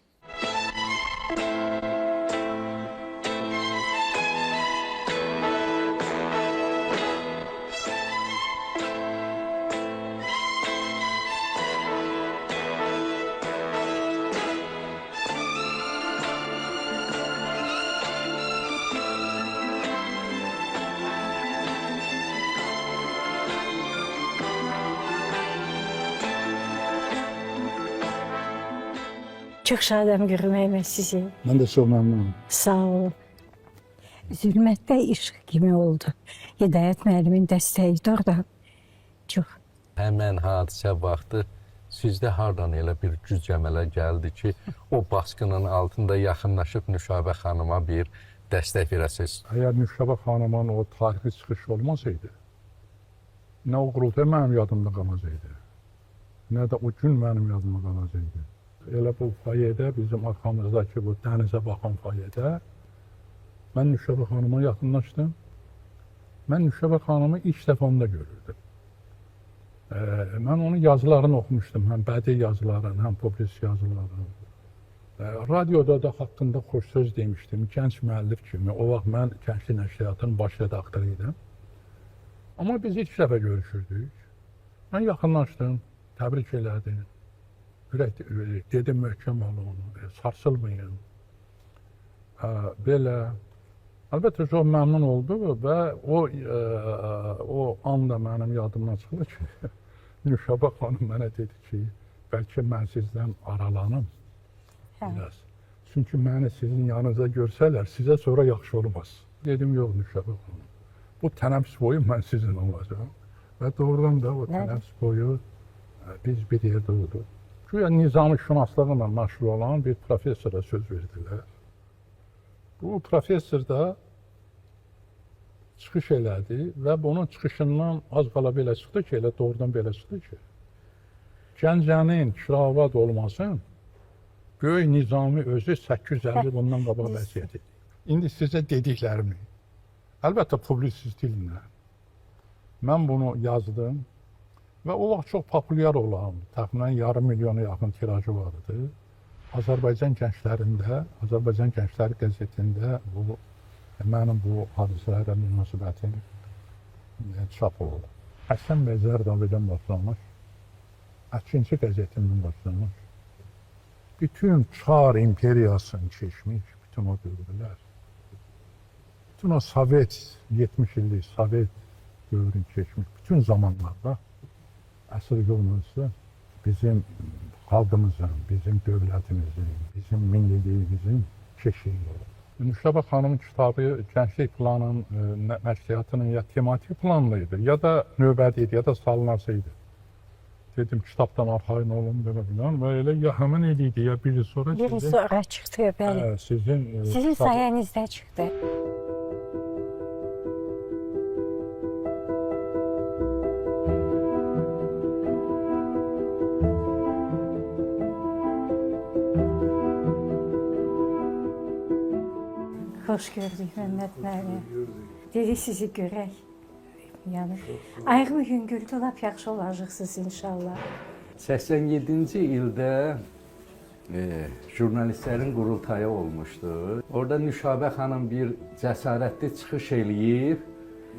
Çox şadam görməyimə sizi. Mən də çox məmnunum. Sağ olun. Zülmətdə işıq kimi oldu. Hidayət müəllimin dəstəyi idi orada. Çox. Həmən hadisə vaxtı sizdə hardan elə bir güc əmələ gəldi ki, o baskının altında yaxınlaşıb Nüşabə xanıma bir dəstək verəsiniz? Əgər Nüşabə xanımın o tarixi çıxışı olmasaydı, nə o qurultay mənim yadımda qalacaqdı, nə də o gün mənim yadıma qalacaqdı. Elə bu fayedə, bizim arxamızdakı bu dənizə baxan fayedə mən Nüşabə xanıma yaxınlaşdım. Mən Nüşabə xanımı ilk dəfə onda görürdüm. Mən onun yazılarını oxumuşdum, həm bədii yazılarını, həm publisist yazılarını. Radioda da haqqında xoş söz demişdim, gənc müəllif kimi. O vaxt mən Gənclik Nəşriyyatının baş redaktoru idim. Amma biz ilk dəfə görüşürdük. Mən yaxınlaşdım, təbrik elədim. Ürək dedim, möhkəm olun, sarsılmayın. Belə, əlbəttə çox məmnun oldu və o anda mənim yadımdan çıxdı ki, Nüşabə xanım mənə dedi ki, bəlkə mən sizdən aralanım biraz. Çünki məni sizin yanınızda görsələr, sizə sonra yaxşı olmaz. Dedim, yox Nüşabə xanım, bu tənəffüs boyu mən sizin olacağam. Və doğrudan da o tənəffüs boyu biz bir yerdə olduq. Güya nizami-şünaslığıyla məşğul olan bir professora söz verdilər. Bu professor da çıxış elədi və bunun çıxışından az qala belə çıxdı ki, elə doğrudan belə çıxdı ki, Gəncənin Kirovoqrad olmasın, böyük Nizami özü 850 bundan qabaq vəsiyyət edir. İndi sizə dediklərimi, əlbəttə publisist dillə, mən bunu yazdım. Və o vaxt çox populyar olan, təxminən yarım milyona yaxın tirajı var idi. Azərbaycan gənclərində, Azərbaycan Gəncləri qəzetində bu, mənim bu hadisələrə münasibətim çap oldu. Həsən bəy Zərdabidən başlamış, Əkinçi qəzetindən başlamış, bütün Çar imperiyasını keçmiş, bütün o dövrlər, bütün o Sovet, 70 illik Sovet dövrünü keçmiş, bütün zamanlarda əsr yolunuzda bizim xalqımızın, bizim dövlətimizin, bizim milliliyimizin keşiyi olub. Nüşabə xanımın kitabı Gənclik Planının nəşriyyatının ya tematik planlıydı, ya da növbəti idi, ya da salınası idi. Dedim kitabdan arxayın olun belə filan və elə ya həmin il idi ya bir il sonra Bir il sonra çıxdı, bəli. Hə, sizin Sizin kitabı- sayənizdə çıxdı. Xoş gördük Məmməd müəllim. Dedi sizi görək. Yəni ayağım yüngüldü, lap yaxşı olacaqsınız inşallah. 87-ci ildə jurnalistlərin qurultayı olmuşdu. Orada Nüşabə xanım bir cəsarətli çıxış eləyib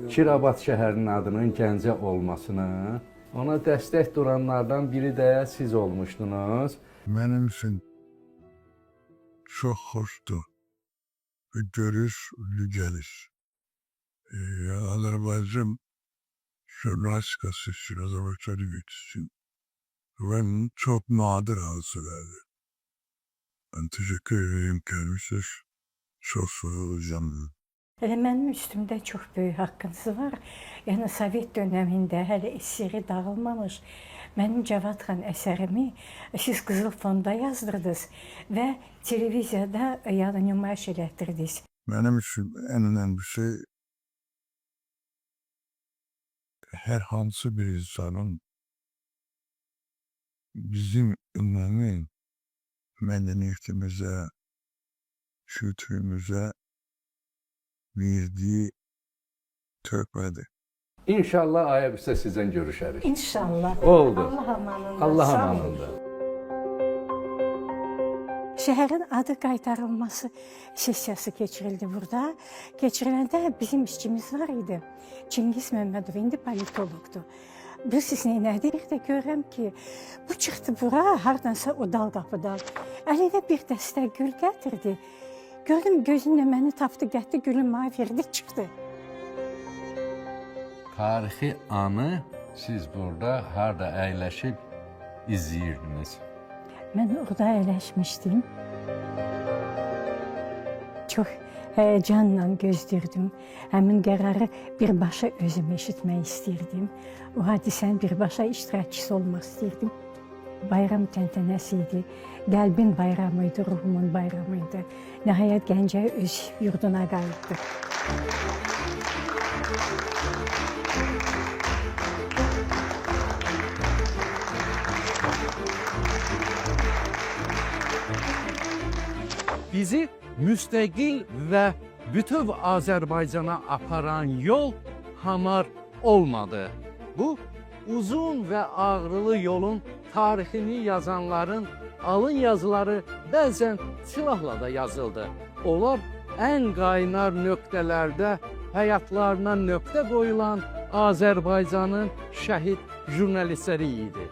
Kirabad şəhərinin adının Gəncə olmasını, ona dəstək duranlardan biri də siz olmuşdunuz. Benim için çok hoştu. Bir görüş, bir geliş. Azerbaycan jurnalistikası için, Azerbaycan için ve çok nadir hadiselerdi. Ben teşekkür ederim kendisi. Çok sağ olacağım. Elə mənim üstümdə çox böyük haqqınız var. Yəni Sovet dövründə hələ SSR dağılmamış mənim Cavad xan əsərimi siz Qızıl Fonda yazdırdınız və televiziyada yəni nümayiş elətdirdiniz. Benim için en önemli şey herhangi bir insanın bizim ümumi medeniyetimize, kültürümüze verdiği töhfədir. İnşallah ayaq üstə sizdən görüşərik. İnşallah. Oldu. Allah amanında. Allah Sağ olun. amanında. Şəhərin adı qaytarılması sessiyası keçirildi burada. Keçiriləndə bizim işçimiz var idi. Çingiz Məmmədov indi politoloqdur. Bilirsiniz nə elədi? Bir də görürəm ki, bu çıxdı bura hardansa o dal qapıdan. Əlində bir dəstə gül gətirdi. Gördüm gözünlə məni tapdı, gətirdi gülü mənə verdi, çıxdı. Tarixi anı siz burada harda əyləşib izləyirdiniz? Mən orada əyləşmişdim. Çox həyəcanla gözləyirdim. Həmin qərarı birbaşa özüm eşitmək istəyirdim. O hadisənin birbaşa iştirakçısı olmaq istəyirdim. Bayram təntənəsi idi. Qəlbin bayramı idi, ruhumun bayramı idi. Nəhayət Gəncə öz yurduna qayıtdı. Bizi müstəqil və bütöv Azərbaycana aparan yol hamar olmadı. Bu uzun və ağrılı yolun tarixini yazanların alın yazıları bəzən silahla da yazıldı. Onlar ən qaynar nöqtələrdə həyatlarına nöqtə qoyulan Azərbaycanın şəhid jurnalistləri idi.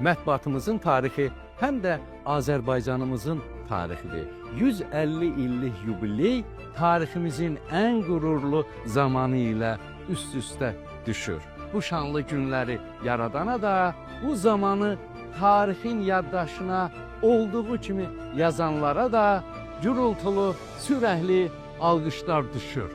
Mətbuatımızın tarixi həm də Azərbaycanımızın tarixidir. 150 illik yubiley tariximizin ən qürurlu zamanı ilə üst-üstə düşür. Bu şanlı günləri yaradana da, bu zamanı tarixin yaddaşına olduğu kimi yazanlara da gürültülü, sürəhli alqışlar düşür.